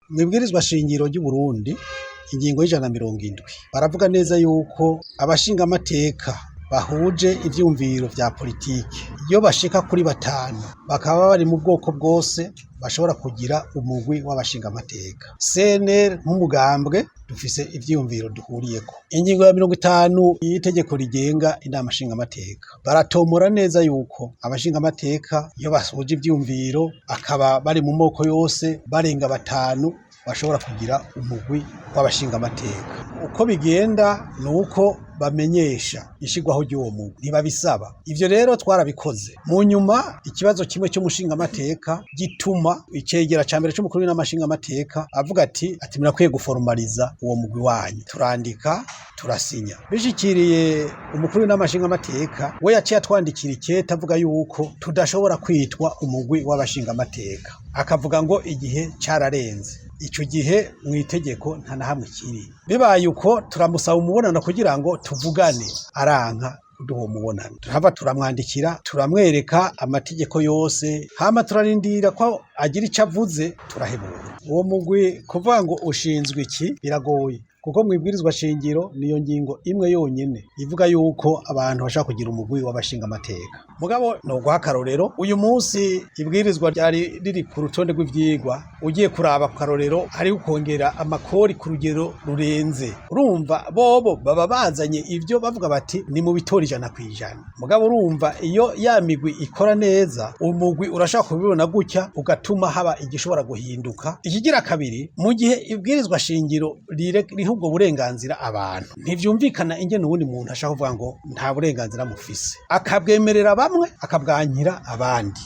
Mw'ibwirizwa shingiro ry'Uburundi, ingingo y'170, baravuga neza yuko abashingamateka bahuje ivyumviro vya politike, iyo bashika kuri batanu bakaba bari mu bwoko bwose, bashobora kugira umugwi w'abashingamateka. CNL nk'umugambwe dufise ivyiyumviro duhuriyeko. Ingingo ya 50 y'itegeko rigenga inama nshingamateka baratomora neza yuko abashingamateka iyo bahuje ivyiyumviro akaba bari mu moko yose barenga batanu bashobora kugira umugwi w'abashingamateka. Uko bigenda ni uko bamenyesha ishigwaho ry'uwo mugwi, ntibabisaba. Ivyo rero twarabikoze. Mu nyuma ikibazo kimwe cy'umushingamateka gituma icegera ca mbere c'umukuru w'inama nshingamateka avuga ati murakwiye guformaliza uwo mugwi wanyu. Turandika, turasinya. Bishikiriye umukuru w'inama nshingamateka, we yaciye atwandikira ikete avuga yuko tudashobora kwitwa umugwi w'abashingamateka, akavuga ngo igihe cararenze. Ico gihe mu itegeko nta na hamwe kiri. Bibaye uko, turamusaba umubonano kugira ngo tuvugane, aranka kuduha uwo mubonano. Turahava turamwandikira, turamwereka amategeko yose, hama turarindira ko agira ico avuze, turahebura. Uwo mugwi kuvuga ngo ushinzwe iki biragoye, kuko mw'ibwirizwa shingiro niyo ngingo imwe yonyene ivuga yuko abantu bashaka kugira umugwi w'abashingamateka. Mugabo ni uguha akarorero, uyu munsi ibwirizwa ryari riri ku rutonde rw'ivyigwa, ugiye kuraba ku karorero hari ukongera amakori ku rugero rurenze. Urumva bobo baba bazanye ivyo bavuga bati ni mu bitora 100%. Mugabo urumva iyo ya migwi ikora neza, umugwi urashaka kubibona gutya ugatuma haba igishobora guhinduka. Ikigira kabiri, mu gihe ibwirizwa shingiro riha ubwo burenganzira abantu, ntivyumvikana ingene uwundi muntu ashaka kuvuga ngo nta burenganzira mufise, akabwemerera bamwe akabwankira abandi.